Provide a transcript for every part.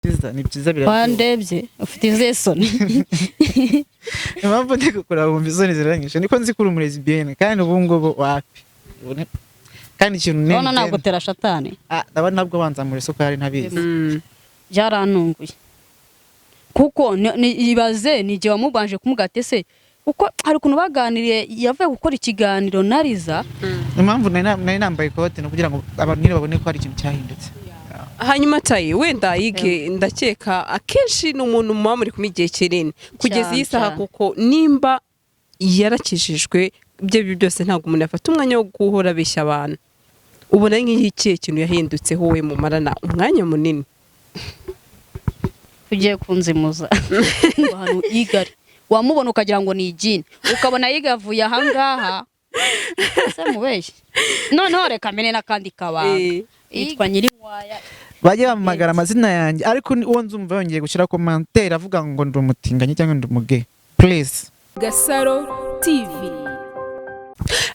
Byiza, ni byiza, biraryoha. Wandebye ufite izihe soni? Impamvu ndi kukureba wumva isoni ziranyishe, niko nzi ko uri umulesbienne, kandi ubu ngubu wapi. Kandi ikintu Urabona ntabwo tera shatani. Ah, ndabona nabwo banzamura isukari ntabizi. Byarantunguye kuko ibaze ni igihe wamubanje kumubwira ese, kuko hari ukuntu baganiriye, yavuye gukora ikiganiro na Liza. Impamvu nari nambaye ikote ni ukugira ngo abantu nyine babone ko hari ikintu cyahindutse. Hanyuma tayi wenda yige, ndakeka akenshi ni umuntu muba muri kumwe igihe kinini kugeza iyi saha, kuko nimba yarakijijwe, ibyo aribyo byose ntabwo umuntu yafata umwanya wo guhora abeshya abantu. Ubona nk'ikihe kintu yahindutseho we mumarana umwanya munini? Ugiye kunzimuza ngo ahantu yigari wamubona ukagira ngo ni igini, ukabona yigavuye ahangaha se mubeshye. Noneho reka mbene n'akandi kabanga. Yitwa Nyirinkwaya. Bajye bampamagara amazina yanjye, ariko uwo nzumva yongeye gushyira commentaire avuga ngo ndi umutinganyi cyangwa ndi umugay, please. Gasaro TV.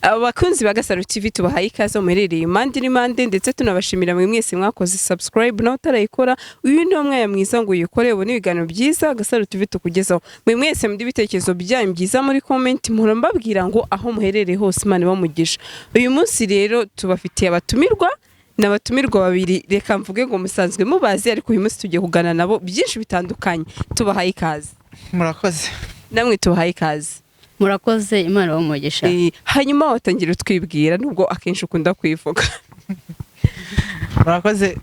Abakunzi ba Gasaro TV, tubahaye ikaze muherereye impande n'impande, ndetse tunabashimira mwe mwese mwakoze subscribe. Nawe utarayikora, uyu ni wo mwanya mwiza ngo uyikore, ubone ibiganiro byiza Gasaro TV tukugezaho. Mwe mwese muri ibitekerezo byanyu byiza muri comment, mpora mbabwira ngo aho muherereye hose Imana ibamugisha. Uyu munsi rero tubafitiye abatumirwa, ni abatumirwa babiri. Reka mvuge ngo musanzwe mubazi, ariko uyu munsi tugiye kuganira nabo byinshi bitandukanye. Tubahaye ikaze. Murakoze. Namwe tubahaye ikaze. Murakoze, Imana ibahe. Hanyuma watangira utwibwira, nubwo akenshi ukunda kwivuga. Murakoze.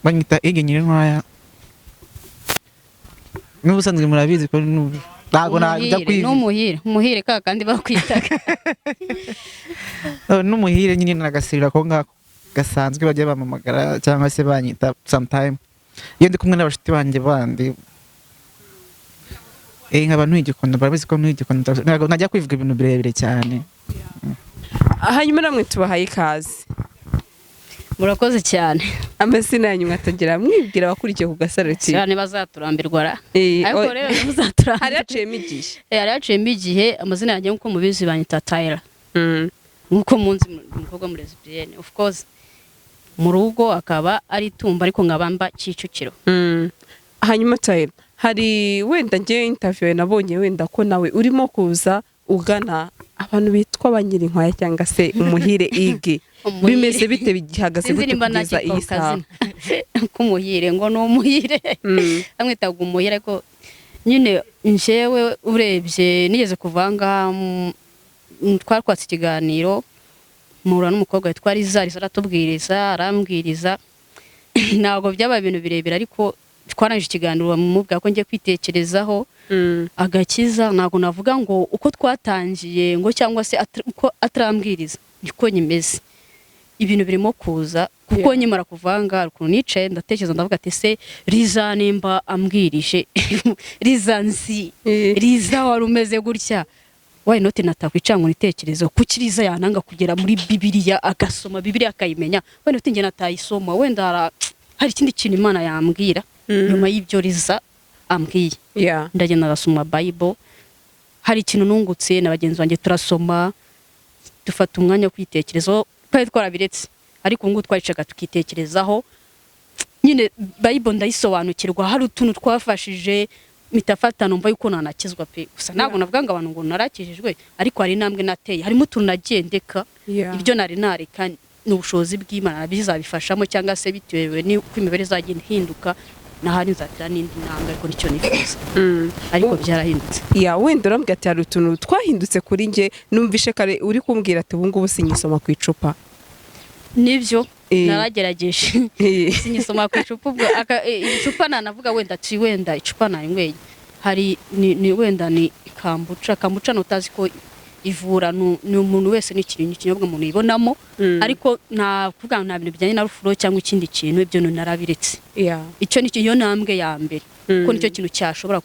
Banyita Ige Nyirinkwaya, n'ubusanzwe murabizi ko ntabwo najya Umuhire, kwivuga. N'umuhire, umuhire ka kandi bakwitaga. N'umuhire nyine nagasirira ko ngako gasanzwe bajya bampamagara cyangwa se banyita sometime iyo ndi kumwe n'abashuti banjye bandi, nkaba ntuye Igikondo. Barabizi ko ntuye Igikondo, ntabwo najya kwivuga ibintu birebire cyane. Hanyuma namwe tubahaye ikaze. Murakoze cyane. Amazina yanyu mwatangira mwibwira abakurikiye ku Gasaro TV. Cyane bazaturambirwa ra. Ariko rero hari muzaturambirwa. Haciyemo igihe. Hari haciyemo igihe. Amazina yanjye nk'uko mubizi banyita Tyler, nk'uko munzi umukobwa muri lesbienne, of course mu rugo akaba ari Tumba, ariko nkaba mba Kicukiro. Hanyuma Tyler, hari wenda ngewe interview nabonye, wenda ko nawe urimo kuza ugana abantu bitwa ba Nyirinkwaya cyangwa se Umuhire Ige. Umuhire. Bimeze bite, bigihagaze Sinzi gute nimba kugeza nakitwa iyi saha? kazina k'umuhire, ngo ni umuhire. Bamwitaga umuhire, ariko nyine njyewe urebye nigeze kuva aha ngaha, twakwatse ikiganiro, mpura n'umukobwa witwa Liza. Liza aratubwiriza, arambwiriza. Ntabwo byabaye ibintu birebire, ariko twarangije ikiganiro bamubwira ko ngiye kwitekerezaho. Agakiza ntabwo navuga ngo uko twatangiye ngo cyangwa se uko atarambwiriza niko nyimeze. Ibintu birimo kuza kuko nkimara kuvanga hari ukuntu nicaye ndatekereza, ndavuga ati: "Se Liza nimba ambwirije, Liza nzi, Liza wari umeze gutya, why not natakwicara ngo nitekerezo? Kuki Liza yananga kugera muri Bibiliya, agasoma Bibiliya akayimenya? Why not njye natayisoma? Wenda hari ikindi kintu Imana yambwira nyuma y'ibyo Liza ambwiye." Ndagenda ndasoma Bible, hari ikintu nungutse, na bagenzi banjye turasoma, dufata umwanya wo kwitekerezaho. Twari twarabiretse, ariko ubu ngubu twaricaga tukitekerezaho nyine. Bible ndayisobanukirwa, hari utuntu twafashije, mpita numva yuko nanakizwa pe. Gusa ntabwo navuga ngo abantu ngo narakijijwe, ariko hari intambwe nateye, harimo utuntu nagiye ndeka. Ibyo nari nareka ni ubushobozi bw'Imana bizabifashamo, cyangwa se bitewe n'uko imibare izagenda ihinduka, n'ahandi nzatera n'indi ntambwe, ariko nicyo nifuza. Ariko byarahindutse. Ya, wenda urambwira ati hari utuntu twahindutse kuri njye. Numvishe kare uri kumbwira ati ubu ngubu sinyisoma ku icupa. Nibyo, naragerageje. Sinyisoma ku icupa. Ubwo icupa nanavuga wenda ati wenda icupa narinyweye hari ni wenda ni kombucha. Kombucha ntutazi ko ivura, ni umuntu wese, ni ikintu, ikinyobwa umuntu yibonamo. Ariko nta kuvuga ngo nta bintu bijyanye na rufuro cyangwa ikindi kintu, ibyo narabiretse. Icyo ni iyo ntambwe ya mbere, kuko nicyo kintu cyashobora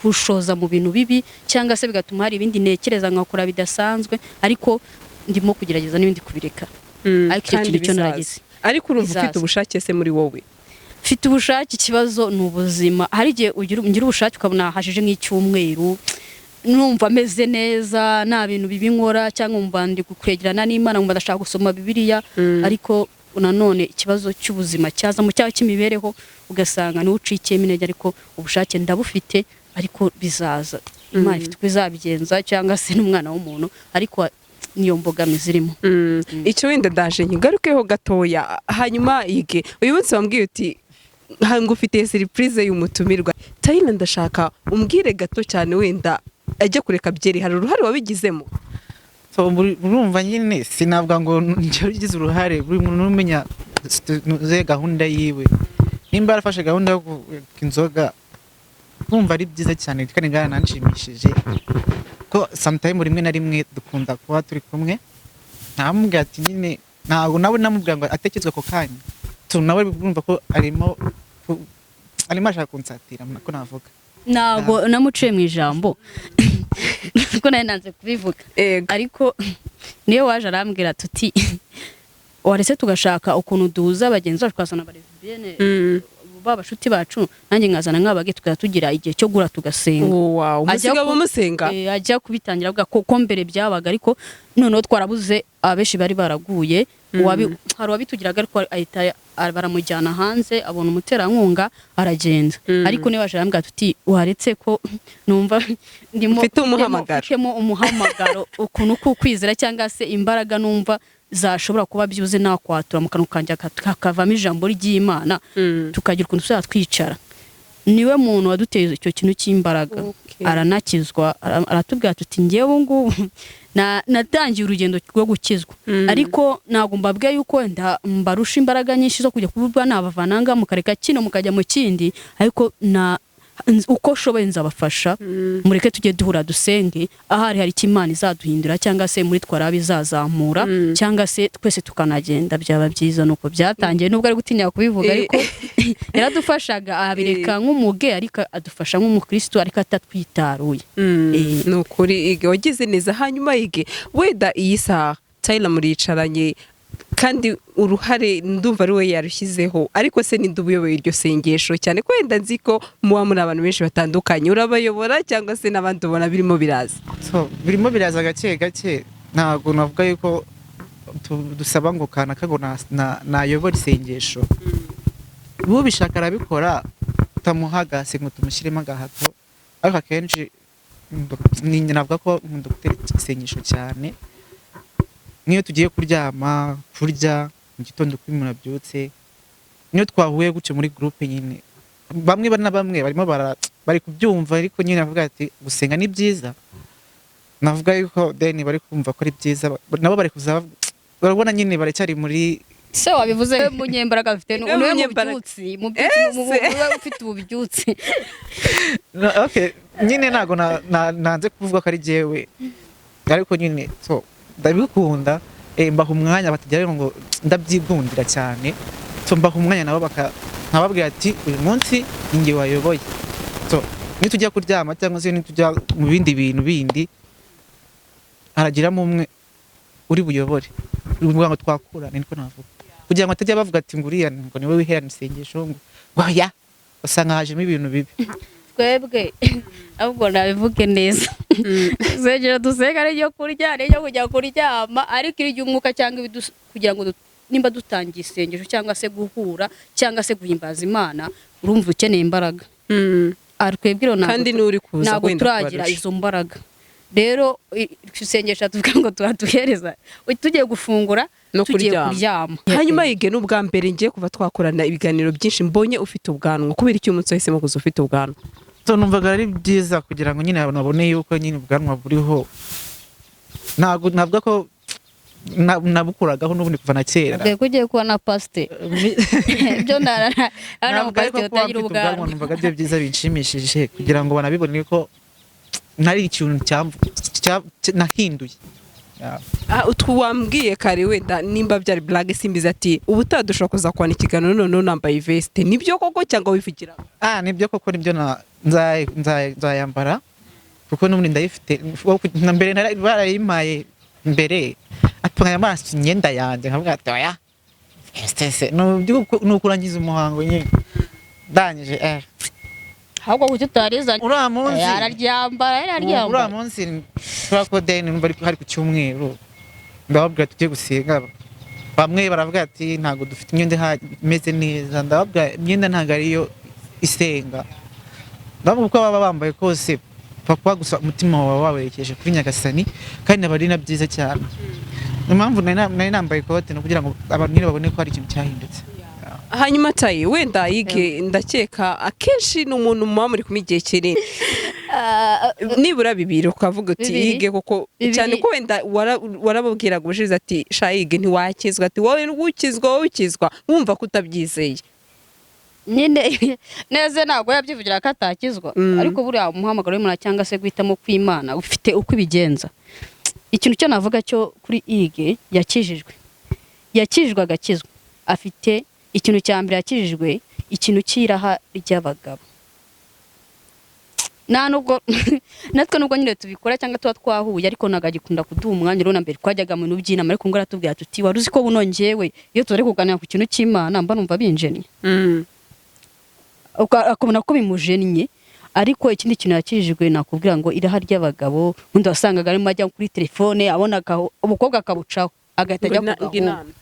kushoza mu bintu bibi, cyangwa se bigatuma hari ibindi ntekereza nkakora bidasanzwe. Ariko ndimo kugerageza n'ibindi kubireka. Ariko icyo Kandi kintu cyo bizaza. naragize. Ariko urumva ufite Bizaza. ubushake se muri wowe? Mfite ubushake, ikibazo ni ubuzima. Hari igihe ngira ubushake, ukabona hashije nk'icyumweru numva ameze neza, nta bintu bibi nkora, cyangwa nkumva ndi kwegerana n'Imana, nkumva ndashaka gusoma Bibiliya, ariko Nanone ikibazo cy'ubuzima cyazamo cyangwa cy'imibereho, ugasanga niwe ucikiyemo intege, ariko ubushake ndabufite, ariko bizaza. Imana ifite uko izabigenza cyangwa se n'umwana w'umuntu, ariko niyo mbogamizi irimo. Icyo wenda ndaje nkigarukeho gatoya. Hanyuma Ige, uyu munsi wambwiye uti ngufitiye surprise y'umutumirwa Tayina, ndashaka umbwire gato cyane, wenda ajya kureka byeri hari uruhare wabigizemo? So, urumva nyine sinavuga ngo njye ugize uruhare. Buri muntu umenya ze gahunda yiwe, nimba yarafashe gahunda yo kureka inzoga, kumva ari byiza cyane kandi byarananshimishije ko sometime, rimwe na rimwe, dukunda kuba turi kumwe, ntamubwira ati nyine ntabwo nawe namubwira ngo atekerezwe ako kanya tu, nawe urumva ko arimo ashaka kunsatira, ko navuga. Ntabwo namuciye mu ijambo kuko nari nanze kubivuga. Ego. Ariko niyo waje arambwira tuti waretse tugashaka ukuntu duhuza bagenzi bacu, twazana aba lesbiennes b'abashuti bacu, nanjye nkazana nk'abage, tukajya tugira igihe cyo gura tugasenga. Wow, Ajya musigabo musenga. Ajya kubitangira avuga ko mbere byabaga, ariko noneho twarabuze abenshi bari baraguye. Hari uwabitugiraga ariko ahita baramujyana hanze, abona umuterankunga aragenda. Ariko niba waje arambwira tuti waretse ko numva ndimo Mfite umuhamagaro. Mfitemo umuhamagaro, ukuntu kukwizera cyangwa se imbaraga numva zashobora kuba byuze nakwatura mu kanwa kanjye hakavamo ijambo ry'Imana, tukagira ukuntu tuzajya twicara. Niwe muntu waduteye icyo kintu cy'imbaraga. Aranakizwa, aratubwira tuti ngewe ubu ngubu natangiye urugendo rwo gukizwa, ariko ntabwo mbabwiye yuko wenda mbarusha imbaraga nyinshi zo kujya kuvuga nabavana ngaha mukareka kino mukajya mu kindi, ariko na uko nshoboye nzabafasha. Mureke tujye duhura dusenge, ahari hari icyo Imana izaduhindura cyangwa se muri twarabi izazamura, cyangwa se twese tukanagenda, byaba byiza. Nuko byatangiye, nubwo ari gutinya kubivuga, ariko yaradufashaga, abireka nk'umuge, ariko adufasha nk'umukristo, ariko atatwitaruye. Ni ukuri Ige wagize neza. Hanyuma Ige, wenda iyi saha Tyler muricaranye, kandi uruhare ndumva ari we yarushyizeho, ariko se ninde ubuyoboye iryo sengesho, cyane ko wenda nzi ko muba muri abantu benshi batandukanye? Urabayobora cyangwa se n'abandi ubona birimo biraza? So, birimo biraza gake gake. Ntabwo navuga yuko dusaba ngo kanaka ngo nayobora isengesho. Ubishaka arabikora, utamuhagase ngo tumushyiremo agahato, ariko akenshi navuga ko nkunda gutera isengesho cyane nk'iyo tugiye kuryama, kurya mu gitondo, uko umuntu abyutse, niyo twahuye gutyo muri groupe nyine, bamwe na bamwe barimo bari kubyumva, ariko nyine bavuga ati gusenga ni byiza. Navuga yuko deni bari kumva ko ari byiza, nabo bari kuza barabona nyine baracyari muri Se wabivuze munyembaraga mfite Niwe niwe munyembaraga. mubyutsi Ese. niwe ufite ububyutsi. Okay, nyine ntabwo nanze kuvuga ko ari jyewe, ariko nyine so ndabikunda, mbaha umwanya batagira ngo ndabyigundira cyane. So mbaha umwanya nabo nkababwira ati uyu munsi ni njye wayoboye. So nitujya kuryama cyangwa se nitujya mu bindi bintu bindi, haragiramo umwe uri buyobore, uri ngo twakurane, niko navuga, kugira ngo atajya bavuga ati ngo uriya ngo niwe wiherana isengesho, ngo oya, usanga hajemo ibintu bibi. Twebwe ahubwo nabivuge neza, isengero dusenga ari iryo kurya n'iryo kujya kuryama, ariko iry'umwuka cyangwa kugira ngo nimba dutangiye isengesho cyangwa se guhura cyangwa se guhimbaza Imana, urumva ukeneye imbaraga. Ah, twebwe rero ntabwo Kandi n'uri kuza ntabwo wenda turagira kubarusha. izo mbaraga. Rero isengesho tuvuga ngo tuhaduhereza tugiye gufungura, No tugiye kuryama. kuryama. Hanyuma Ige, n'ubwa mbere ngiye kuva twakorana ibiganiro byinshi mbonye ufite ubwanwa. Kubera iki uyu munsi wahisemo kuza ufite ubwanwa? So numvaga ari byiza kugira ngo nyine abantu babone yuko nyine ubwanwa buriho. Ntabwo navuga ko nabukuragaho n'ubundi kuva na kera. Ubwiye ko ugiye kuba na pasiteri ibyo hano Ntabwo ariko umupasiteri kuba utagira mfite ubwanwa ubwanwa. numvaga byo byiza binshimishije, kugira ngo banabibone ko ntari ikintu nahinduye. Yeah. Ah, utwo wambwiye kare, wenda nimba byari blague simbizi, ati ubutaha dushobora kuzakorana ikiganiro noneho nambaye veste. Nibyo koko cyangwa wivugira? Ah, nibyo koko, nibyo, nzayambara kuko n'ubundi ndayifite. Na mbere barayimpaye mbere atunganya amaso imyenda yanjye, nkavuga ati oya veste se ni ukurangiza umuhango nyine ndangije. Ahubwo kuki utarizanye? Uriya munsi Araryambara. Uriya Araryambara. munsi kubera ko deni numva hari ku cyumweru, ndababwira tugiye gusenga. Bamwe baravuga ati ntabwo dufite imyenda imeze neza. Ndababwira, imyenda ntabwo ariyo isenga. Ndavuga uko baba bambaye kose, pfa kuba gusa umutima wawe wawerekeje kuri Nyagasani, kandi aba ari na byiza cyane. Impamvu nari nambaye ikote ni ukugira ngo abantu nyine babone ko hari ikintu cyahindutse. Hanyuma Tayi, wenda yige, ndakeka akenshi ni umuntu muba muri kumwe igihe kinini, nibura bibiri, ukavuga uti Bibiri. yige kuko Bibiri. cyane ko wenda warababwiraga ubushize ati sha yige ntiwakizwa, ati wowe ukizwa, wowe ukizwa, wumva ko utabyizeye. Nyine neza ntabwo yabyivugira ko atakizwa, ariko buriya umuhamagaro w'Imana cyangwa se guhitamo kw'Imana ufite uko ibigenza. Ikintu cyo navuga cyo kuri Ige, yakijijwe agakizwa, afite ikintu cya mbere yakijijwe, ikintu cy'iraha ry'abagabo. Nta nubwo natwe nubwo nyine tubikora cyangwa tuba twahuye, ariko ntabwo agikunda kuduha umwanya. Urabona mbere twajyaga mu bintu by'inama, ariko ngo aratubwira tuti wari uzi ko buno njyewe iyo turi kuganira ku kintu cy'Imana mba numva binjennye, akabona ko bimujennye. Ariko ikindi kintu yakijijwe, nakubwira ngo iraha ry'abagabo, ubundi wasangaga arimo ajya kuri telefone, abona umukobwa akabucaho, agahita ajya ku gahungu,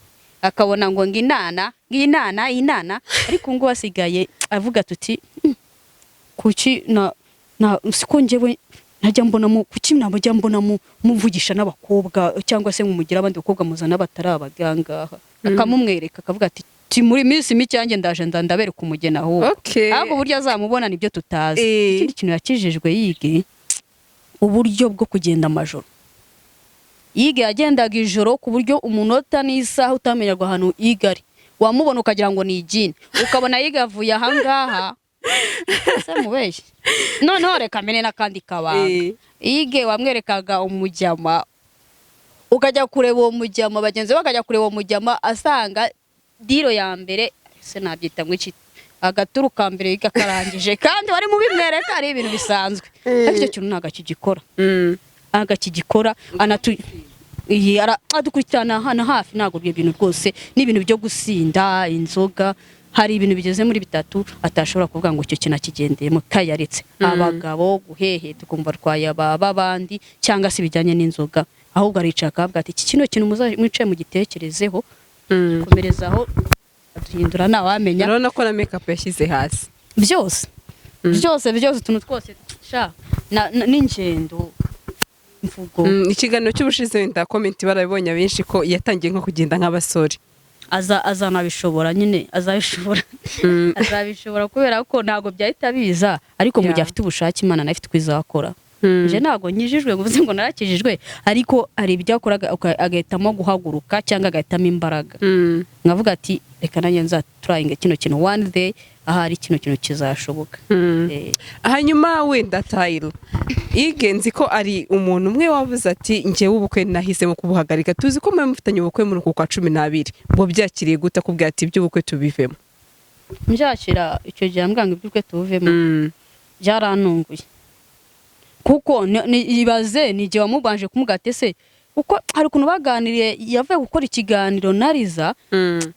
akabona ngo nginana nginana inana. Ariko ngo asigaye avuga tuti kuki na siko njyewe ntajya mbonamo, kuki nabajya mbonamo muvugisha n'abakobwa cyangwa se mumugira abandi bakobwa muzana batari abagangaha? Akamumwereka, akavuga ati "Ti muri minsi mike yanjye ndaje ndabereka umugeni ahubwo." Ahubwo uburyo azamubona nibyo tutazi. Ikindi kintu yakijijwe yige, uburyo bwo kugenda amajoro. Yige yagendaga ijoro ku buryo umunota n'isaha utamenyaga ahantu Yige ari, wamubona ukagira ngo ni igini, ukabona Yige avuye ahangaha se mubeshye. Noneho reka mbene n'akandi kabanga. Yige wamwerekaga umujyama, ukajya kureba uwo mujyama, bagenzi be bakajya kureba uwo mujyama, asanga diro ya mbere se nabyita ngo iki, agaturu ka mbere yiga karangije, kandi wari mubimwereka ari ibintu bisanzwe. Ariko icyo kintu ntabwo akigikora, ntabwo akigikora. Anatu iyi adukurikirana hano hafi. Ntabwo ibyo bintu rwose ni ibintu byo gusinda inzoga. Hari ibintu bigeze muri bitatu atashobora kuvuga ngo icyo kintu akigendeyemo kayaretse: abagabo, guhehe tukumva rwaye abandi, cyangwa se ibijyanye n'inzoga. Ahubwo aricara akavuga ati iki kino kintu mwicaye mugitekerezeho. Komerezaho, aduhindura ntawamenya. Urabona ko na makeup yashyize hasi. Byose byose byose, utuntu twose sha n'ingendo, imvugo. Ikiganiro cy'ubushize wenda comment barabibonye abenshi ko yatangiye nko kugenda nk'abasore. Aza azanabishobora nyine, azabishobora, azabishobora, kubera ko ntabwo byahita biza, ariko mu gihe afite ubushake, Imana nayo ifite uko izakora. Nje ntabwo nkijijwe ngo uvuze ngo narakijijwe, ariko hari ibyo akora agahitamo guhaguruka cyangwa agahitamo imbaraga, nkavuga ati reka nanjye nzaturayinga kino kintu, one day ahari kino kintu kizashoboka. Hanyuma wenda Tayiro, igenzi ko ari umuntu umwe wavuze ati njyewe ubukwe nahisemo kubuhagarika. Tuzi ko muba mufitanye ubukwe muri uku kwa 12, ngo byakiriye gute akubwira ati iby'ubukwe tubivemo? Mbyakira icyo gihe ambwira ngo iby'ubukwe tubuvemo, byarantunguye, kuko ibaze ni igihe wamubanje kumubwira ati ese, kuko hari ukuntu baganiriye, yavuye gukora ikiganiro na Liza,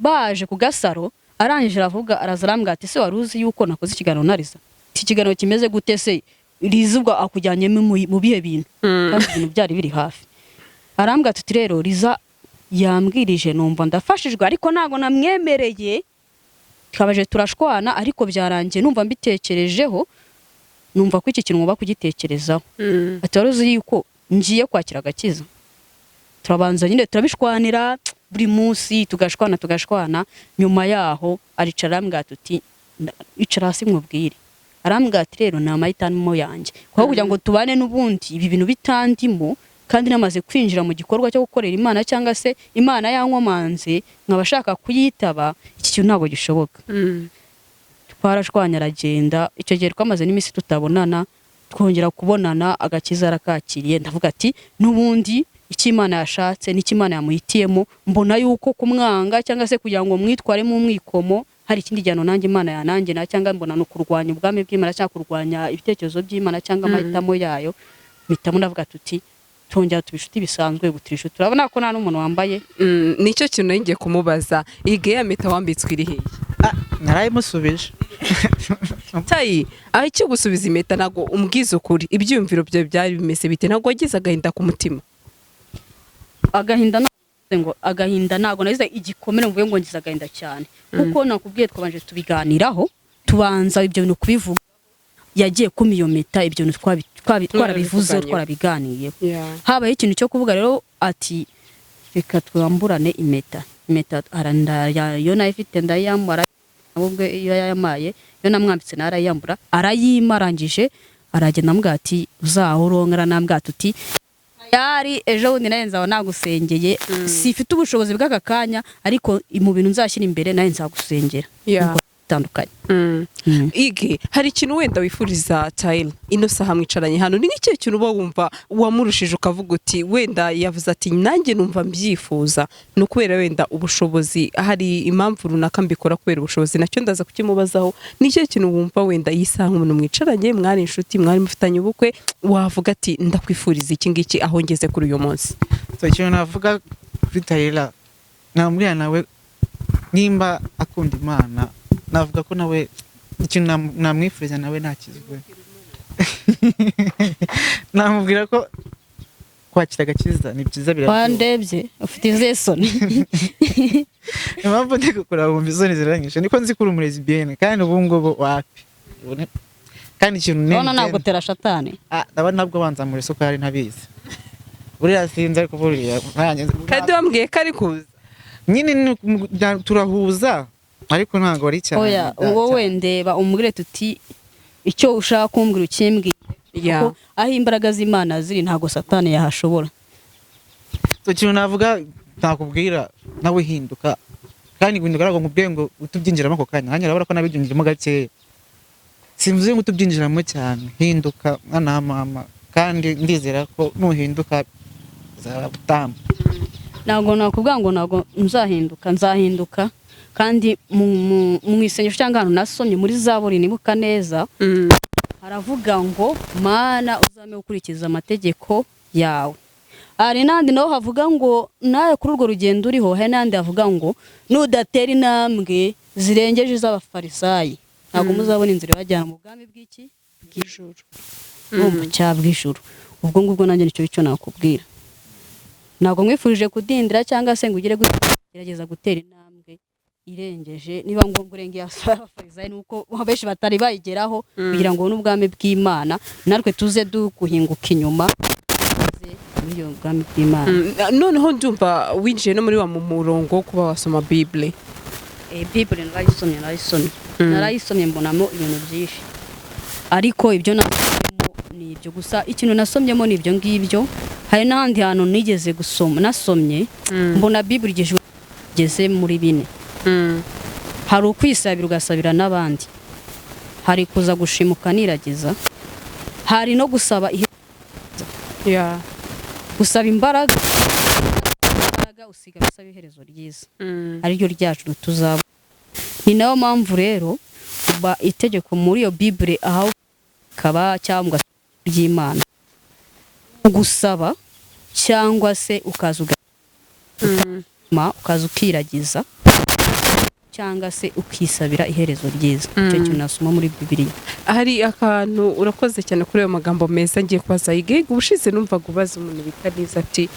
baje ku Gasaro, arangije aravuga, araza arambwira ati ese wari uzi yuko nakoze ikiganiro na Liza? Iki kiganiro kimeze gute se Liza? Ubwo akujyanyemo mu bihe bintu, kandi ibintu byari biri hafi. Arambwira ati rero Liza yambwirije numva ndafashijwe, ariko ntabwo namwemereye, twabaje turashwana, ariko byarangiye numva mbitekerejeho, numva ko iki kintu ngomba kugitekerezaho. Ati wari uzi yuko ngiye kwakira agakiza? Turabanza nyine turabishwanira, buri munsi tugashwana tugashwana. Nyuma yaho aricara arambwira ati icara hasi nkubwire. Arambwira ati rero ni amahitamo yanjye, kuko kugira ngo tubane n'ubundi ibi bintu bitandimo, kandi namaze kwinjira mu gikorwa cyo gukorera Imana, cyangwa se Imana yankomanze nkaba ashaka kuyitaba, iki kintu ntabwo gishoboka. Twarashwanye aragenda. Icyo gihe twamaze n'iminsi tutabonana, twongera kubonana agakiza arakakiriye. Ndavuga ati n'ubundi icyo Imana yashatse n'icyo Imana yamuhitiyemo, mbona yuko kumwanga cyangwa se kugira ngo mwitwaremo umwikomo hari ikindi gihano nanjye Imana yanangena, cyangwa mbona ni ukurwanya ubwami bw'Imana cyangwa kurwanya ibitekerezo by'Imana cyangwa amahitamo yayo. Mpitamo ndavuga tuti twongera tuba inshuti bisanzwe, ubu turi inshuti, urabona ko nta n'umuntu wambaye. Nicyo kintu nari ngiye kumubaza. Ige, ya mpeta wambitswe iri hehe? Ah, narayimusubije. Tayi, aho icyo gusubiza impeta, ntabwo umbwiza ukuri, ibyiyumviro byawe byari bimeze bite? Ntabwo wagize agahinda ku mutima? Agahinda ntabwo Ngo agahinda ntabwo nagize igikomere mvuye ngo ngize agahinda cyane, kuko nakubwiye twabanje tubiganiraho, tubanza ibyo bintu kubivuga. Yagiye kumpa iyo mpeta, ibyo bintu twarabivuzeho, Mwarabivuganyeho. twarabiganiyeho. Habaye ikintu cyo kuvuga rero ati reka twamburane impeta. Impeta iyo nayo ifite ndayambara, nawe ubwe iyo yayamaye, iyo namwambitse nawe arayambura, arayima. Arangije aragenda, amubwira ati uzaho uronka. Aranambwira ati uti yari ejo bundi nawe nzaba nagusengeye, sifite ubushobozi bw'aka kanya, ariko mu bintu nzashyira imbere nawe nzagusengera. Nuko bitandukanye. Ige, hari ikintu wenda wifuriza Tyler ino saha mwicaranye hano? Ni nk'ikihe kintu uba wumva wamurushije, ukavuga uti wenda yavuze ati nanjye numva mbyifuza, ni ukubera wenda ubushobozi, hari impamvu runaka mbikora kubera ubushobozi? Nacyo ndaza kukimubazaho. Ni ikihe kintu wumva wenda iyi saha nk'umuntu mwicaranye, mwari inshuti, mwari mufitanye ubukwe, wavuga ati ndakwifuriza iki ngiki aho ngeze kuri uyu munsi? So ikintu navuga kuri Tyler, namubwira nawe nimba akunda Imana, navuga ko nawe ikintu namwifuriza nawe ntakizwe. Namubwira ko kwakira agakiza ni byiza, biraryoha. Wandebye ufite izihe soni? Impamvu ndi kukureba wumva isoni ziranyishe, niko nzi ko uri umulesbienne, kandi ubu ngubu wapi. Kandi ikintu Urabona nagutera shatani. Ah, ndabona nabwo banzamura isukari ntabizi. Buriya sinzi, ariko buriya nkanjye Kandi wambwiye ko ari kuza. Nyine turahuza, ariko ntabwo ari cyane. Oya, wowe ndeba umubwire tuti icyo ushaka kumbwira ukimbwire, kuko aho imbaraga z'Imana ziri ntabwo satani yahashobora. So, ikintu navuga nakubwira nawe, hinduka. Kandi guhinduka ntabwo nkubwiye ngo utubyinjiramo ako kanya, nanjye urabona ko nabibyinjiramo gakeya, simvuze ngo utubyinjiramo cyane. Hinduka mwana wa mama, kandi ndizera ko nuhinduka uzaba utamu. Ntabwo nakubwira ngo ntabwo nzahinduka, nzahinduka. Kandi mu isengesho cyangwa ahantu nasomye muri Zaburi, nibuka neza, haravuga ngo Mana uzame gukurikiza amategeko yawe. Hari n'ahandi naho havuga ngo nawe kuri urwo rugendo uriho. Hari n'ahandi havuga ngo nudatera intambwe zirengeje iz'abafarisayi, ntabwo muzabona inzira ibajyana mu bwami bw'iki? Bw'ijuru. Urumva cya bw'ijuru. Ubwo ngubwo nanjye nicyo icyo nakubwira. Ntabwo mwifurije kudindira cyangwa se ngo ugire gerageza gutera intambwe irengeje, niba ngombwa urenge abafarisayi, nuko benshi batari bayigeraho, kugira ngo ubone ubwami bw'Imana, natwe tuze duguhinguka inyuma, tuze muri iyo bwami bw'Imana. Noneho ndumva winjiye no muri wa mu murongo wo kuba wasoma Bible. Bible narayisomye, narayisomye, narayisomye, mbonamo ibintu byinshi, ariko ibyo nasomyemo ni ibyo gusa. Ikintu nasomyemo ni ibyo ngibyo. Hari n'ahandi hantu nigeze gusoma, nasomye mbona Bible igeze muri bine. Hari ukwisabira ugasabira n'abandi, hari kuza gushima ukaniragiza, hari no gusaba gusaba imbaraga, imbaraga usiga usaba iherezo ryiza, ariryo ryacu tuzaba. Ni nayo mpamvu rero ba itegeko muri iyo Bible aho kaba cyangwa ry'Imana gusaba, cyangwa se ukaza ukaza ukiragiza, cyangwa se ukisabira iherezo ryiza. Icyo kintu nasoma muri Bibiliya. Hari akantu, urakoze cyane kuri ayo magambo meza. Ngiye kubaza Igega. Ubushize numvaga ubaza umuntu bita Liza ati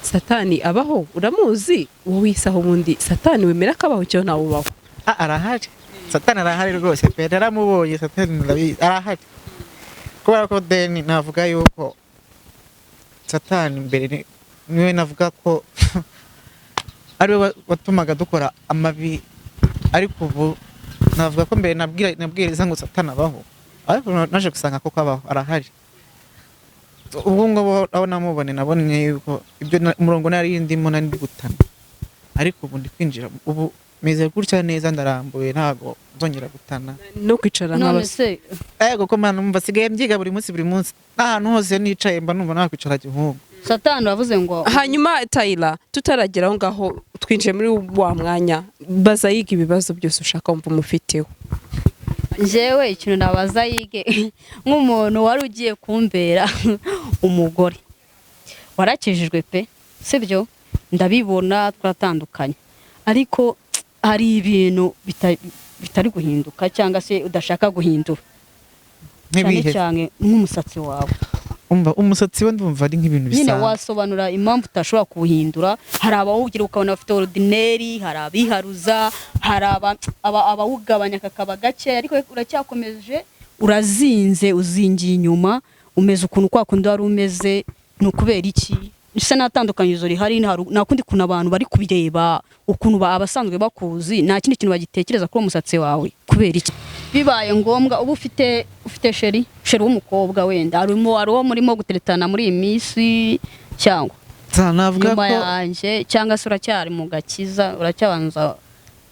satani abaho, uramuzi wowe? Isaha ubundi satani wemera ko abaho cyangwa ntawe ubaho? Ah, arahari, satani arahari rwose pe, naramubonye. Satani ndabizi arahari, kubera ko deni navuga yuko satani mbere niwe navuga ko ariwe watumaga dukora amabi, ariko ubu navuga ko mbere nabwiriza ngo satani abaho, ariko naje gusanga koko abaho, arahari. Ubwo ngubu aho namubone, nabonye yuko ibyo umurongo nari ndimo nari ndi gutana, ariko ubu ndi kwinjira, ubu meze gutya neza, ndarambuye, ntago nzongera gutana. No kwicara None nk'abasore. se Ego ko mana, numva sigaye mbyiga buri munsi, buri munsi, n'ahantu hose nicaye mba numva nakwicara gihungu. Satani uravuze ngo Hanyuma Tayira, tutaragera aho ngaho, twinjiye muri wa mwanya baza yiga ibibazo byose ushaka wumva umufiteho. Njyewe ikintu nabaza yige nk'umuntu wari ugiye kumbera umugore, warakijijwe pe, sibyo? Ndabibona twatandukanye, ariko hari ibintu bitari guhinduka cyangwa se udashaka guhindura cyane Nk'ibihe? cyane nk'umusatsi wawe. Umva, umusatsi we ndumva ari nk'ibintu Nyine bisanzwe. wasobanura impamvu utashobora kuwuhindura? Hari abawugira ukabona bafite ordinaire, hari abiharuza, hari abawugabanya kakaba gake, ariko uracyakomeje, urazinze, uzingiye inyuma, umeze ukuntu kwa kundi wari umeze. Ni ukubera iki? Ese nta tandukanyirizo rihari? Nta kundi kuntu abantu bari kubireba, ukuntu abasanzwe bakuzi, nta kindi kintu bagitekereza kuri uwo musatsi wawe? Kubera iki? Bibaye ngombwa uba ufite chéri w'umukobwa, wenda harimo, hari uwo murimo guteretana muri iyi minsi, cyangwa Navuga nyuma ko yanjye, cyangwa se uracyari mu gakiza, uracyabanza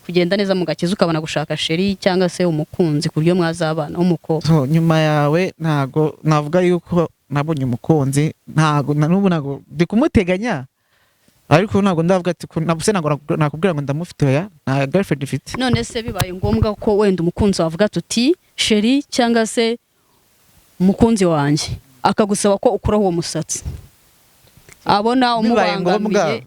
kugenda neza mu gakiza ukabona gushaka chéri cyangwa se umukunzi ku buryo mwazabana w'umukobwa? So, nyuma yawe ntago navuga yuko nabonye umukunzi, ntago na n'ubu ntago ndi kumuteganya, ariko ntabwo ndavuga ati se ntabwo nakubwira ngo ndamufite. Oya, nta girlfriend mfite. None se bibaye ngombwa ko wenda umukunzi wavuga tuti chéri cyangwa se umukunzi wanjye, akagusaba ko ukuraho uwo musatsi abona Bibaye ngombwa, umubangamiye,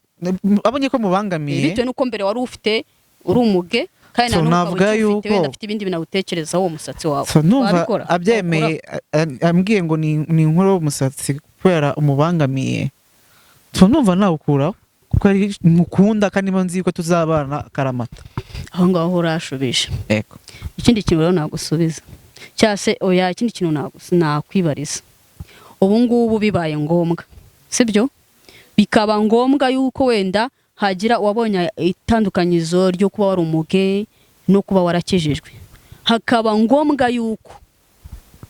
abonye ko mubangamiye, bitewe n'uko mbere wari ufite uri umuge, kandi So, na n'ubu ukaba navuga ukiwufite, wenda afite ibindi bintu awutekerezaho uwo musatsi wawe, So, numva wabikora? abyemeye, ambwiye ngo ni inkuru y'umusatsi kubera umubangamiye, so numva nawukuraho kuko ari mukunda kandi mba nzi ko tuzabana karamata. Aho ngaho urashubije. Yego. Ikindi kintu rero nagusubiza, cyangwa se oya, ikindi kintu nakwibariza ubu ngubu, bibaye ngombwa, sibyo, bikaba ngombwa yuko wenda hagira uwabonye itandukanyizo ryo kuba wari umuge no kuba warakijijwe, hakaba ngombwa yuko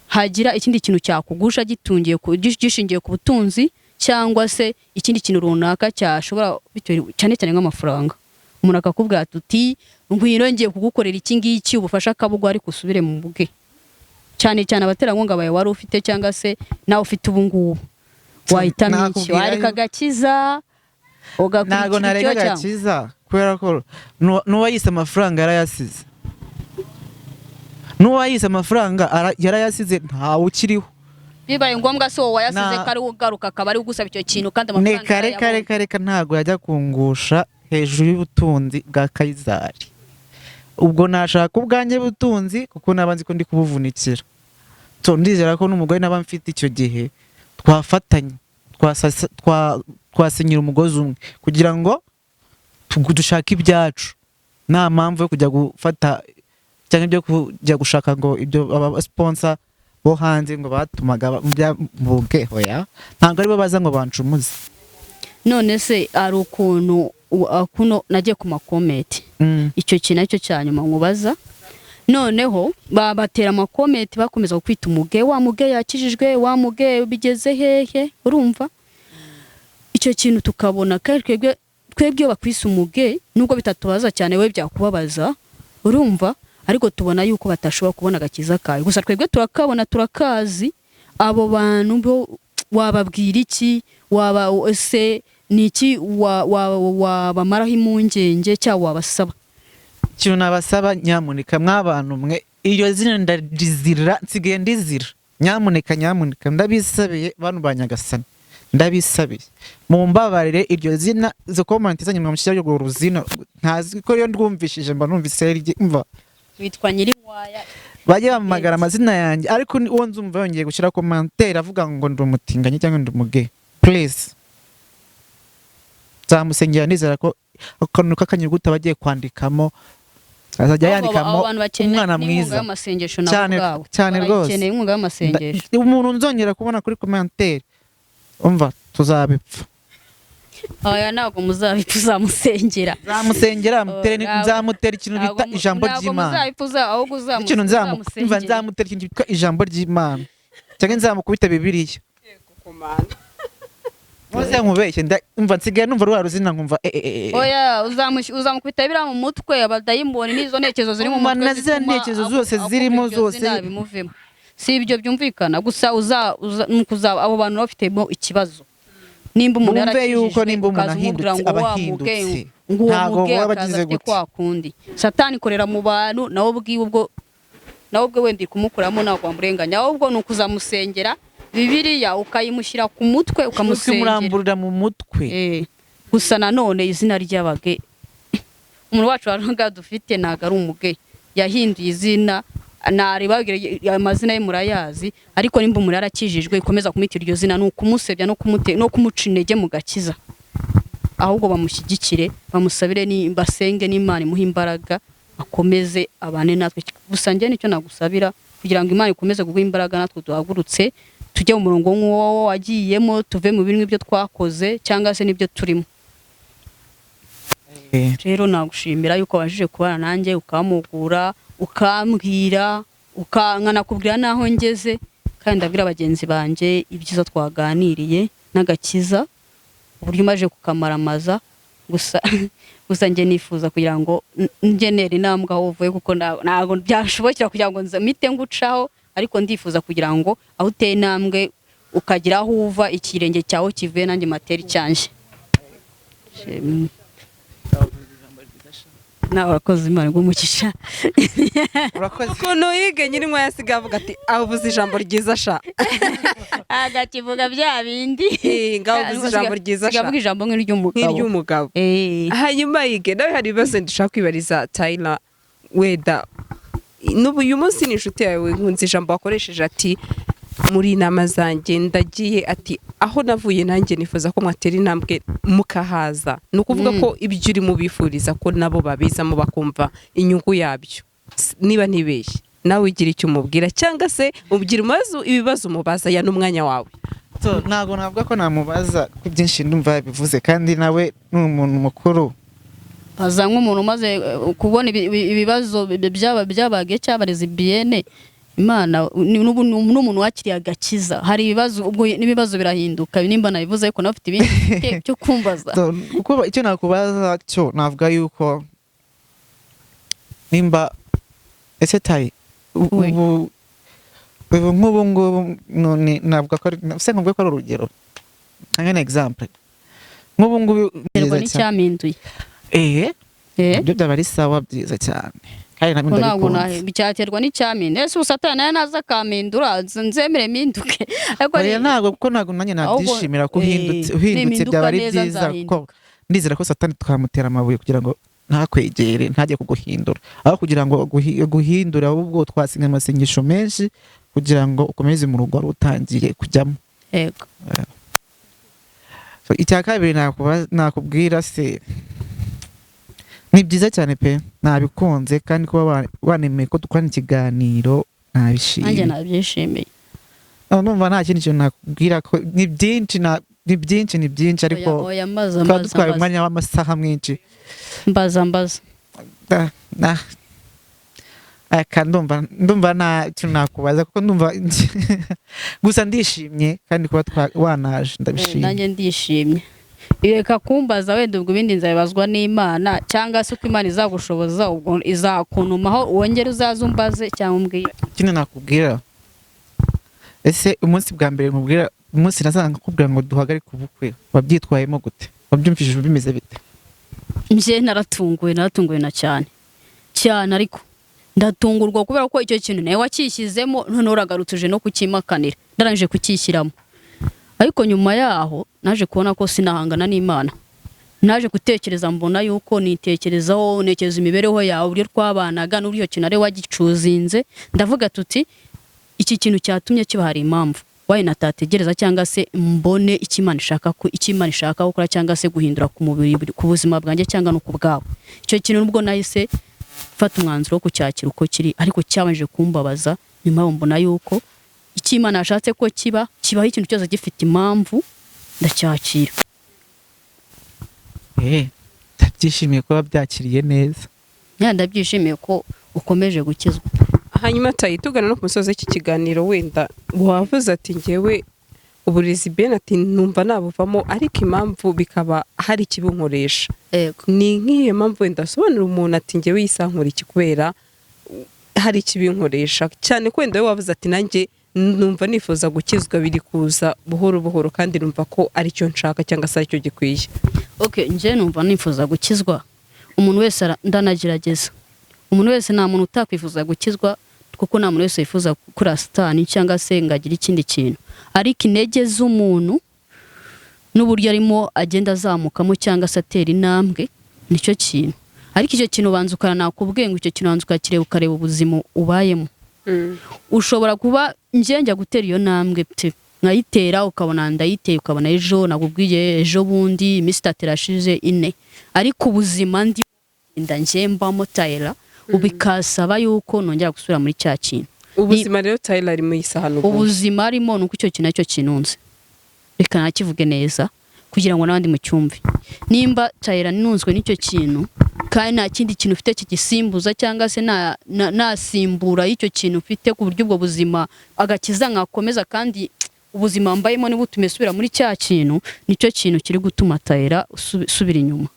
hagira ikindi kintu cyakugusha gishingiye ku butunzi cyangwa se ikindi kintu runaka cyashobora, bitewe cyane cyane nk'amafaranga, umuntu akakubwira ati uti ngwino ngiye kugukorera iki ngiki, ubufasha akabuguha, ariko usubire mu bwe, cyane cyane abaterankunga bawe wari ufite cyangwa se nawe ufite ubu ngubu, wahitamo iki? Nakubwira Wareka agakiza Ntabwo ugakurikira nareka icyo cyangwa agakiza, kubera ko n'uwayise amafaranga yarayasize, n'uwayise amafaranga yarayasize, ntawe ukiriho. Bibaye ngombwa se wowe wayasize ko ari we ugaruka, akaba ari we ugusaba icyo kintu kandi amafaranga Reka, reka. yarayabonye? Reka, reka, ntabwo yajya kungusha hejuru y'ubutunzi bwa Kayizari. Ubwo nashaka ubwanjye butunzi kuko naba nzi ko ndi kubuvunikira. So ndizera ko n'umugore naba mfite icyo gihe twafatanya, twasinyira umugozi umwe kugira ngo dushake ibyacu. Nta mpamvu yo kujya gufata cyangwa ibyo kujya gushaka ngo ibyo aba sponsor bo hanze ngo batumaga mbuge. Hoya, ntabwo aribo baza ngo bancumuze. None se hari ukuntu kuno nagiye ku ma comment, icyo kintu aricyo cya nyuma nkubaza, noneho babatera ama comment, bakomeza kwita umuge, wa muge yakijijwe, wa muge bigeze hehe? Urumva icyo kintu tukabona kandi twebwe iyo bakwise umuge, nubwo bitatubaza cyane, we byakubabaza, urumva, ariko tubona yuko batashobora kubona agakiza kawe. Gusa twebwe turakabona, turakazi. Abo bantu bo wababwira iki? Waba ese ni iki wabamaraho impungenge cyangwa wabasaba? Ikintu nabasaba, nyamuneka mw'abantu mwe, iryo zina ndarizira, nsigaye ndizira. Nyamuneka, nyamuneka, ndabisabiye, bantu ba Nyagasani, ndabisabiye, mumbabarire iryo zina. Izo comment zanyu mwamushyira urwo ruzina, ntazi ko iyo ndwumvishije mba numvise mva Witwa Nyirinkwaya. Bajye bampamagara amazina yanjye, ariko uwo nzumva yongeye gushyira commentaire avuga ngo ndi umutinganyi cyangwa ndi umuge, please, nzamusengera. Nizera ko akantu k'akanyuguti aba agiye kwandikamo azajya yandikamo Abo bantu bakeneye umwana n'inkunga mwiza. y'amasengesho nabo Cyane, ubwabo cyane rwose. barayikeneye, inkunga y'amasengesho. Umuntu nzongera kubona kuri commentaire, umva, tuzabipfa. Oya, ntabwo muzabipfa, uzamusengera. Nzamusengera, nzamutera ikintu bita ijambo Ntabwo ry'Imana. muzabipfa, ahubwo Ikintu uzamusengera. nzamutera ikintu cyitwa ijambo ry'Imana cyangwa nzamukubita Bibiliya. Ntuze nkubeshye, umva, nsigaye numva rwa ruzina nkumva eh, eh, eh, eh. Oya, uzamukubita biriya mu mutwe, abadayimoni n'izo ntekerezo ziri mu Umva, mutwe na ziriya zituma ntekerezo zose akubita zirimo iryo zose. zina bimuvemo. Si ibyo byumvikana gusa, nuko abo bantu bafitemo ikibazo. Nimba umuntu Bumve yuko yarakijijwe, nimba umuntu ukaza umubwira ahindutse, ngo aba wa muge, ahindutse. ngo uwo Ntabwo muge baba akaza bagize afite gute. kwa kundi Satani ikorera mu bantu, nawe ubwiwe ubwo nawe ubwe wenda iri kumukuramo, ntabwo wamurenganya, ahubwo ni ukuzamusengera, Bibiliya ukayimushyira ku mutwe, ukamusengera. Ukimuramburira mu mutwe. Gusa nanone izina ry'abage, umuntu wacu waruga dufite ntabwo ari umuge, yahinduye izina. Naribabwira amazina ye murayazi, ariko nimba umuntu yarakijijwe ikomeza kumwita iryo zina ni ukumusebya no kumuca intege mu gakiza. Ahubwo bamushyigikire, bamusabire, basenge n'Imana imuhe imbaraga akomeze abane natwe. Gusa njye nicyo nagusabira kugira ngo Imana ikomeze kuguha imbaraga, natwe duhagurutse tujye mu murongo nk'uwo wagiyemo, tuve mu bimwe ibyo twakoze cyangwa se n'ibyo turimo. Rero nagushimira yuko wabashije kubana nanjye, ukampugura, ukambwira, nkanakubwira n'aho ngeze, kandi ndabwira bagenzi banjye ibyiza twaganiriye n'agakiza, uburyo umaze kukamaramaza. Gusa njye nifuza kugira ngo ngenere intambwe aho uvuye, kuko ntabwo byashobokera kugira ngo mpite ngucaho, ariko ndifuza kugira ngo aho uteye intambwe ukagira aho uva, ikirenge cyawe kivuye, nanjye materi cyanjye. Shimwe. Nawe urakoze, Imana iguhe umugisha. Urakoze. Ukuntu yige nyir'inkwaya yasigaye avuga ati avuze ijambo ryiza sha. Agakivuga bya bindi. Ngaho uvuze ijambo ryiza sha. Avuga ijambo nk'iry'umugabo. Nk'iry'umugabo. Hanyuma yige nawe hari ibibazo dushaka kwibariza Tyler weda n'ubu uyu munsi ni inshuti yawe, nkunze ijambo wakoresheje ati muri inama zanjye ndagiye, ati aho navuye nanjye nifuza ko mwatera intambwe mukahaza. Ni ukuvuga ko ibyo urimo bifuriza ko nabo babizamo bakumva inyungu yabyo. Niba ntibeshye nawe ugira icyo umubwira cyangwa se ubwira ibibazo umubaza, ya n'umwanya wawe. So, ntabwo navuga ko namubaza ko byinshi ndumva yabivuze, kandi nawe ni umuntu mukuru. Baza nk'umuntu umaze kubona ibibazo byaba byabage cyabarezi biyene Imana n'umuntu wakiriye agakiza, hari ibibazo ubwo n'ibibazo birahinduka, nimba nabivuze ariko nawe ufite ibindi ufite byo kumbaza. So, kuko icyo nakubaza cyo navuga yuko nimba ese tayi Oui. Ubu nk'ubu ngubu none navuga ko se nkuvuge ko ari urugero nka an example nk'ubu ngubu Biterwa byiza cyane. n'icyampinduye. Nabyo byaba ari sawa byiza cyane kandi nabyo Ko ntabwo ndabikunze. Cyaterwa n'icyampinduye. Ese ubu Satani nawe naza akampindura nzemere mpinduke? Ariko Oya, ntabwo kuko ntabwo nanjye Ahubwo, nabyishimira ko uhindutse uhindutse nimpinduka byaba ari neza byiza nzahinduka. kuko ndizera ko Satani twamutera amabuye kugira ngo ntakwegere, ntajye kuguhindura, aho kugira ngo aguhindure ahubwo twasenga amasengesho menshi kugira ngo ukomeze mu rugo wari utangiye kujyamo. Yego. So, icya kabiri nakubwira se ni byiza cyane pe, nabikunze kandi kuba wanemeye ko dukorana ikiganiro Nanjye nabishimye. nabyishimiye. Ah, numva nta kindi kintu nakubwira ko ni byinshi ni byinshi ni byinshi ariko Oya, oya, mbaza, twaba mbaza, dutwaye mbaza. umwanya w'amasaha mwinshi. Mbaza, mbaza. Aka ndumva nta kintu nakubaza kuko ndumva gusa ndishimye kandi kuba wanaje ndabishimye. Nanjye ndishimye. Reka kumbaza wenda ubwo ibindi nzabibazwa n'Imana cyangwa se uko Imana izagushoboza, ubwo izakuntumaho wongere uzaze umbaze cyangwa umbwire. Ikindi nakubwira, ese umunsi bwa mbere nkubwira, umunsi nasanga nkubwira ngo duhagarike ubukwe, wabyitwayemo gute? Wabyumvishije bimeze bite? Njye naratunguwe, naratunguwe na cyane cyane, ariko ndatungurwa kubera ko icyo kintu nawe wakishyizemo, none uragarutse uje no kukimakanira ndarangije kukishyiramo. Ariko nyuma yaho naje kubona ko sinahangana n'Imana. Naje gutekereza mbona yuko nitekerezaho, ntekereza imibereho yawe, uburyo twabanaga n'uburyo icyo kintu ari wagicuzinze, ndavuga tuti iki kintu cyatumye kiba hari impamvu wayi natategereza cyangwa se mbone icyo Imana ishaka ko icyo Imana ishaka gukora cyangwa se guhindura ku mubiri, ku buzima bwanjye cyangwa no ku bwawe. Icyo kintu nubwo nahise mfata umwanzuro wo kucyakira uko kiri, ariko cyabanje kumbabaza. Nyuma yaho mbona yuko icyo Imana yashatse ko kiba kibaho, ikintu cyose gifite impamvu, ndacyakira. Ndabyishimiye kuba byakiriye neza. Nyine ndabyishimiye ko ukomeje gukizwa. Hanyuma tayi tugana no ku musozi w'iki kiganiro, wenda wavuze ati ngewe uburezi ben ati numva nabuvamo, ariko impamvu bikaba hari ikibunkoresha. Yego. Ni nk'iyo mpamvu wenda asobanurira umuntu ati ngewe iyi saha nkora iki kubera hari ikibinkoresha cyane, ko wenda we wavuze ati nanjye numva nifuza gukizwa, biri kuza buhoro buhoro kandi numva ko aricyo nshaka cyangwa se aricyo gikwiye. Okay, njye numva nifuza gukizwa. Umuntu wese ndanagerageza. Umuntu wese, nta muntu utakwifuza gukizwa, kuko nta muntu wese wifuza gukura Satani cyangwa se ngo agire ikindi kintu. Ariko intege z'umuntu n'uburyo arimo agenda azamukamo cyangwa se atera intambwe nicyo kintu. Ariko icyo kintu ubanza ukanakubwiye ngo icyo kintu ubanza ukakireba, ukareba ubuzima ubayemo. Ushobora kuba njye njya gutera iyo ntambwe pe, nkayitera ukabona ndayiteye, ukabona ejo nakubwiye ejo bundi iminsi 3 irashize 4, ariko ubuzima ndi nda njye mbamo Tyler ubikasaba yuko nongera gusubira muri cya kintu. Ubuzima rero Tyler ari mu isahani ubu. Ubuzima arimo nuko icyo kintu nacyo kinunze, reka nakivuge neza kugira ngo n'abandi mucyumve. Nimba Tyler nunzwe n'icyo kintu kandi nta kindi kintu ufite kigisimbuza cyangwa se nasimbura icyo kintu ufite ku buryo ubwo buzima agakiza nkakomeza, kandi ubuzima mbayemo niba utume subira muri cya kintu, nicyo kintu kiri gutuma Tyler subira inyuma.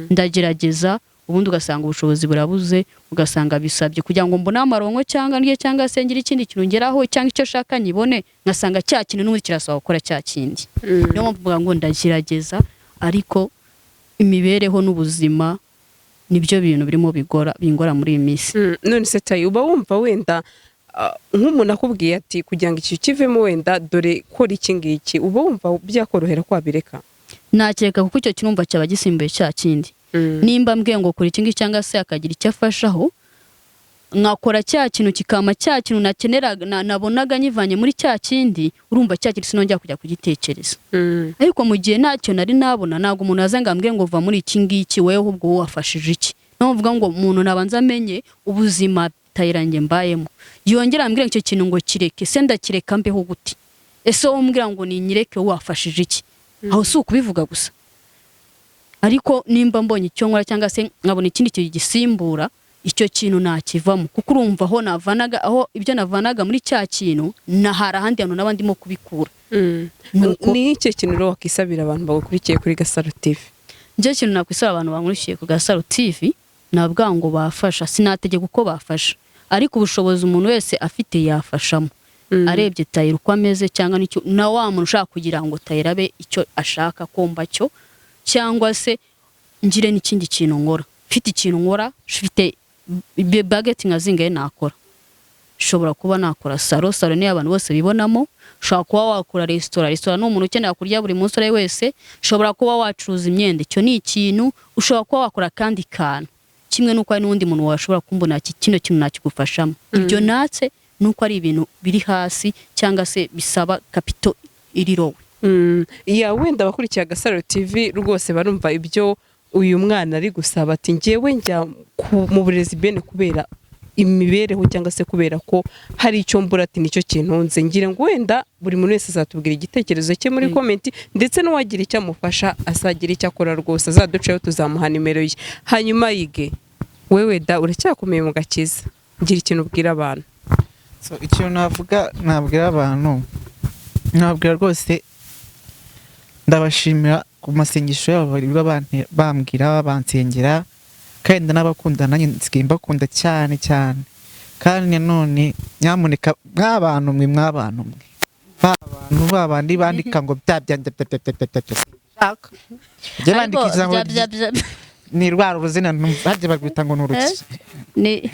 Ndagerageza ubundi ugasanga ubushobozi burabuze, ugasanga bisabye kugira ngo mbone amaronko cyangwa ndye cyangwa se ngire ikindi kintu ngeraho cyangwa icyo shaka nyibone, ngasanga cya kintu n'ubundi kirasaba gukora cya kindi. Niyo mpamvu mvuga ngo ndagerageza, ariko imibereho n'ubuzima nibyo bintu birimo bingora muri iyi minsi. None se Tayi, uba wumva wenda nk'umuntu akubwiye ati kugira ngo iki kivemo wenda dore kora iki ngiki, uba wumva byakorohera ko wabireka? Nakireka kuko icyo kinumva cyaba gisimbuye cya kindi. Nimba mbwiye ngo kora iki ngiki cyangwa se akagira icyo afashaho, nkakora cya kintu kikama cya kintu nakeneraga nabonaga nyivanye muri cya kindi, urumva cya kintu sinongera kujya kugitekereza. Ariko mu gihe ntacyo nari nabona, ntabwo umuntu aza ngo ambwire ngo va muri iki ngiki wewe ahubwo wowe wafashije iki. Niyo mvuga ngo umuntu nabanza amenye ubuzima Tyler njye mbayemo, yongera ambwire ngo icyo kintu ngo kireke, se ndakireka mbeho gute? Ese wowe umbwira ngo ninyireke wowe wafashije iki? Aho si ukubivuga gusa. Ariko nimba mbonye icyo nkora cyangwa se nkabona ikindi kintu gisimbura icyo kintu nakivamo, kuko urumva aho navanaga, aho ibyo navanaga muri cya kintu na hari ahandi hantu naba ndimo kubikura. Ni iki kintu rero wakisabira abantu bagukurikiye kuri Gasaro TV? Njye kintu nakwisaba abantu bankurikiye ku Gasaro TV, navuga ngo bafasha, sinategeka uko bafasha, ariko ubushobozi umuntu wese afite yafashamo. Arebye Tyler uko ameze cyangwa n'icyo na wa muntu ushaka kugira ngo Tyler abe icyo ashaka kumva cyo, cyangwa se ngire n'ikindi kintu nkora, mfite ikintu nkora, mfite bageti nka zingahe nakora, nshobora kuba nakora salon, salon niyo abantu bose bibonamo, ushobora kuba wakora resitora, resitora ni umuntu ukenera kurya buri munsi ari wese, ushobora kuba wacuruza imyenda, icyo ni ikintu, ushobora kuba wakora akandi kantu, kimwe n'uko hari n'undi muntu washobora kumbona ati kino kintu nakigufashamo. Ibyo natse nuko ari ibintu biri hasi cyangwa se bisaba capital iri low. Ya wenda abakurikiye Gasaro TV rwose barumva ibyo uyu mwana ari gusaba, ati njyewe njya mu burezi bene kubera imibereho cyangwa se kubera ko hari icyo mbura, ati nicyo kintunze. Ngira ngo wenda buri muntu wese azatubwira igitekerezo cye muri comment, ndetse n'uwagira icyo amufasha azagira icyo akora rwose azaduceho, tuzamuha nimero ye. Hanyuma yige wewe da uracyakomeye mu gakiza, ngira ikintu ubwira abantu. So, ikintu navuga nabwira abantu, nabwira rwose ndabashimira ku masengesho yabo bari bambwira bansengera, kandi ndanabakunda, nanjye nsigaye mbakunda cyane cyane. Kandi nanone nyamuneka mw'abantu mwe mw'abantu mwe ba babandi bandika ngo bya bya bya bya bya bya bya bya shaka jya bandika ijambo ni rwa ruzina harya barwita ngo ni uruki ni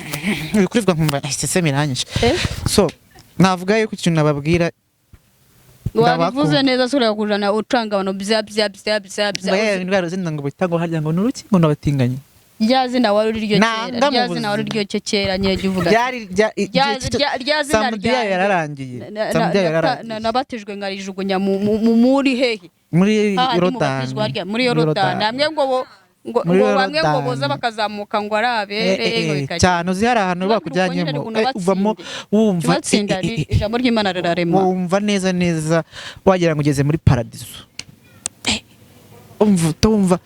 uri kurivuga nkumva iseseme iranyishe. So navuga yuko ikintu nababwira wabivuze neza sura kujana ucanga abantu bya bya bya bya bya ni rwa ruzina ngo bita ngo harya ngo ni uruki ngo nabatinganye rya zina wari uri ryo kera, rya zina wari ryo kera nyine jya uvuga rya zina rya yararangiye, Samudiya yararangiye, nabatijwe nkarijugunya muri hehe muri Yorodani, muri Yorodani hamwe ngo ngo bamwe ngo boza bakazamuka ngo arabere cyane. Uzi hari ahantu bakujyanyemo uvamo wumva ijambo ry'Imana rirarema, wumva neza neza wagira ngo ugeze muri paradiso, umva utumva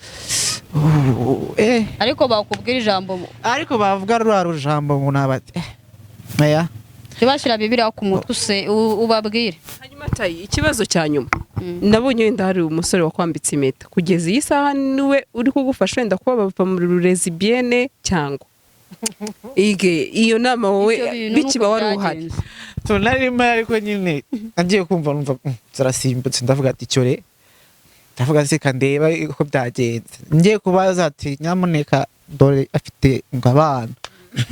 ariko bakubwira ijambo, ariko bavuga rwa rujambo ngo nabate aya tubashira Bibiliya ku mutwe se ubabwire. Hanyuma Tayi, ikibazo cya nyuma nabonye wenda hari umusore wakwambitse impeta, kugeza iyi saha niwe uri kugufasha wenda kuba bava muri rurezi biene cyangwa ige iyo nama wowe bikiba wari uhari? Tunarimo ariko nyine agiye kumva numva zirasimbutse, ndavuga ati cyore, ndavuga seka ndeba uko byagenze, ngiye kubaza ati nyamuneka dore afite ngo abana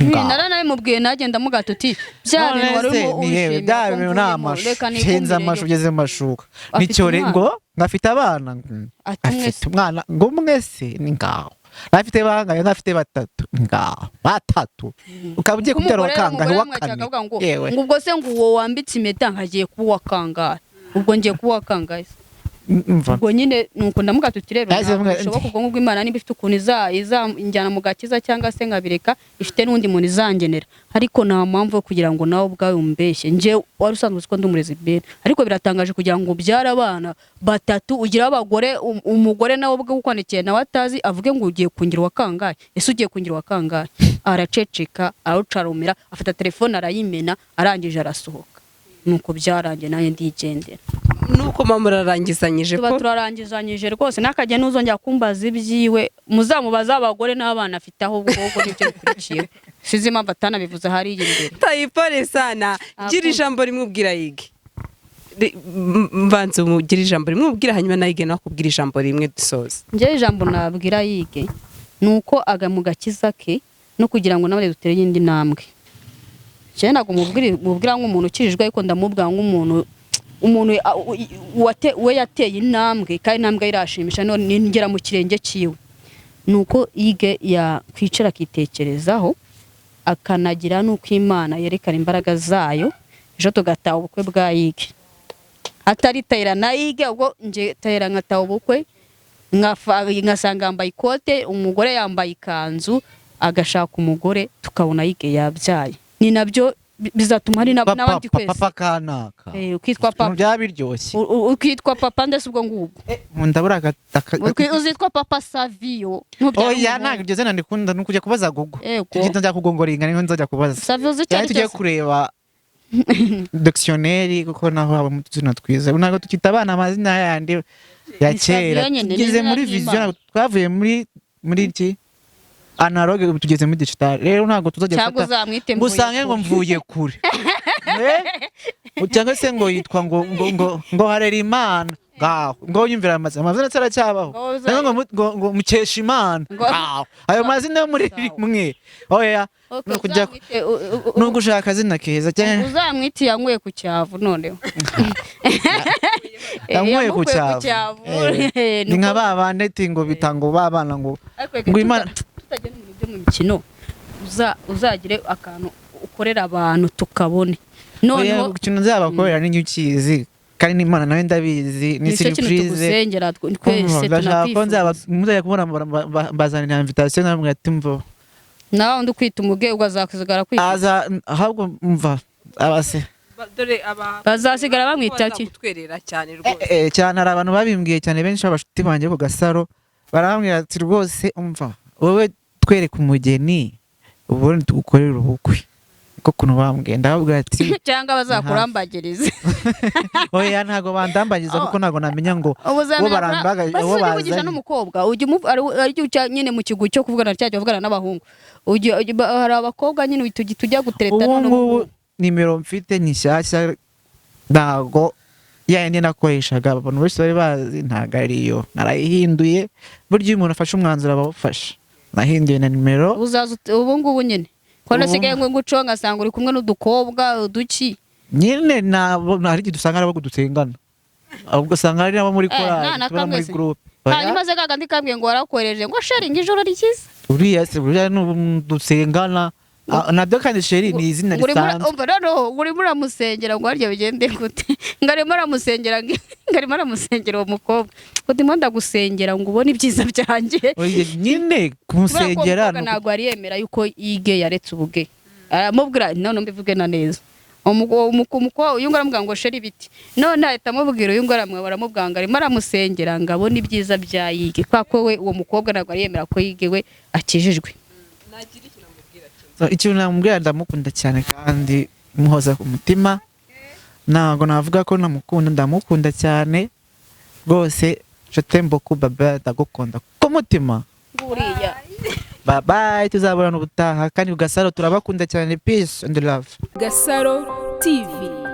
naranabimubwiye nagenda mugato uti bya bintu wari urimo ushimira bya bintu ni amashu henze amashu ugeze mu mashuka nicyore ngo ngafite abana, afite umwana ngo umwe se ni ngaho. Afite bangahe? Afite batatu. Ngaho batatu, ukaba ugiye kubyara Umugore wa kangahe? umugore Wa yamwakira kane? Akavuga ngo Yewe. Ngo ubwo se, ngo uwo wambitse impeta nkagiye kuba uwa kangahe? Ubwo ngiye kuba uwa kangahe se? Mva. Ubwo nyine nuko ndamuga tuti rero Nahise ntabwo mvuga- bishoboka. Ubwo ngubwo Imana niba ifite ukuntu izanjyana mu gakiza cyangwa se nkabireka, ifite n'undi muntu izangenera, ariko nta mpamvu yo kugira ngo nawe ubwawe umbeshye. Njye wari usanzwe uzi ko ndi umurezi bene, ariko biratangaje kugira ngo ubyare abana batatu, ugire abagore, umugore nawe ubwe ukwandikiye nawe atazi, avuge ngo ugiye kungira uwa kangahe? Ese ugiye kungira uwa kangahe? Araceceka, arucarumira, afata telefone arayimena, arangije arasohoka. Nuko byarangiye, nanjye ndigendera. Nuko mama murarangizanyije Tuba ko turarangizanyije rwose. N'akajya n'uzongera kumbaza ibyiwe, muzamubaze abagore n'abana afite, aho ubwo nibyo bikurikiyeho. Sinzi impamvu atanabivuze hariya imbere. Tayipore sana, gira Akunda. ijambo rimwe ubwira yige. Mbanza umugire ijambo rimwe ubwira, hanyuma nawe nawe akubwira ijambo rimwe, dusoze. Njyewe ijambo nabwira yige ni uko aga mu gakiza ke, no kugira ngo nawe dutere iyindi ntambwe. Njyewe ntabwo mubwira nk'umuntu ukijijwe, ariko ndamubwira nk'umuntu umuntu we yateye intambwe, kandi intambwe ye irashimisha. None ningera mu kirenge cyiwe, ni uko yige yakwicara akitekerezaho, akanagira n'uko Imana yerekana imbaraga zayo, ejo tugataha ubukwe bwa yige, atari Tayira na yige. Ubwo nje Tayira nkataha ubukwe, ngasanga yambaye ikote, umugore yambaye ikanzu, agashaka umugore, tukabona yige yabyaye. Ni nabyo bizatuma hari Papa, n'abandi papa, twese. Papa kanaka. Ukitwa Ibintu papa. byaba biryoshye. Ukitwa papa ndetse ubwo ngubwo. Nkunda buriya Uzitwa Papa Savio nubyara Oya. umuhungu. Ntabwo iryo zina ndikunda, ni ukujya kubaza Google. Yego. Tujye njya kugongoringa, niho nzajya kubaza. Savio uzi icyo Cyane ari tujye cyo? kureba dictionnaire, kuko naho habamo utuzina twiza. Ntabwo tukita abana amazina yandi ya Ni Savio kera. nyine, ni Tugeze izina muri ry'Imana. vision, ntabwo twavuye muri iki analogue, ubu tugeze muri digital. Rero ntabwo tuzajya Cyangwa gufata uzamwite ngo usange ngo Mvuyekure. mvuye kure. Eh? Cyangwa se ngo yitwa ngo harera Imana, ngaho ngo yumvira amazina se aracyabaho? Cyangwa ngo mukesha Imana, ngaho ayo mazina yo muri rimwe, oya. Okay, ni ukujya uzamwite ni ugushaka akazina keza cyangwa Uzamwite yanyweye ku cyavu noneho. Yanyweye ku Yamukuye cyavu. Ni nka ba bandi ati ngo bita ngo ba bana ngo Ariko reka ngo Imana tutagenda mu bintu byo mu mikino, uzagire akantu ukorera abantu tukabone noneho. Oya, ikintu nzabakorera ni ukizi, kandi n'Imana nawe ndabizi, ni Nicyo kintu surprise. tugusengera twese. Ndashaka ko nzaba Tunakwifuza. muzajya kubona mbazanira invitation, namwe ati mvo. Nawe undi ukwita umubyeyi ubwo azasigara kwita Aza ahubwo mva abase. Dore aba Bazasigara bamwita ki? Bazagutwerera cyane rwose. Cyane, hari abantu babimbwiye cyane, benshi b'abashuti banjye ku Gasaro barambwira ati rwose umva, wowe twereke umugeni ubundi tugukorere ubukwe. Niko kuntu bambwiye, ndababwira ati Cyangwa bazakurambagirize. Oya, ntabwo bandambagiza, kuko ntabwo namenya ngo Ubu uwo uzamenya barambaga basi uwo ujye uvugisha bazanye. N'umukobwa ujya ari uca nyine mu kigwi cyo kuvugana, cya kuvugana n'abahungu. Hari abakobwa nyine tujya gutereta Ubu none ngubu nimero mfite ni nshyashya, ntabwo ya yindi nakoreshaga abantu benshi bari bazi, ntabwo ariyo, narayihinduye. Burya iyo umuntu afashe umwanzuro aba awufashe. Nahinduye na nimero. Uzaza ubu ngubu nyine ko nasigaye ngo nguco ngasanga uri kumwe n'udukobwa uduki. Nyine nabo hari igihe dusanga ari abo dusengana, ahubwo usanga hari n'abo muri korali Nta na tuba kamwe muri se. groupe. Hanyuma se kakandi kambwiye ngo warakohereje ngo sharinga ijoro rikiza. Uriya se, uriya ni ubu dusengana. Ah, nabyo kandi chéri ni izina Ngo urimo risanzwe. Umva noneho ngo urimo uramusengera, ngo harya bigende gute? Ngo arimo aramusengera, ngo arimo aramusengera uwo mukobwa, ngo ndimo ndagusengera ngo ubone ibyiza byanjye. Oya, nyine Kubera ko uwo kumusengera mukobwa ntabwo yari yemera yuko yige yaretse ubuge, aramubwira none mbivuge na neza. Umukobwa uyu nguyu aramubwira ngo chéri biti, none ahita amubwira uyu nguyu aramubwira ngo arimo aramusengera ngo abone ibyiza bya yige, kubera ko we uwo mukobwa ntabwo yari yemera ko yige we akijijwe. So, ikintu namubwira, ndamukunda cyane kandi muhoza ku mutima. Ntabwo navuga ko namukunda, ndamukunda cyane rwose. Je t'aime beaucoup baba, ndagukunda ku mutima. Buriya. Bye bye, tuzabonana ubutaha, kandi ku Gasaro turabakunda cyane. Peace and love. Gasaro TV.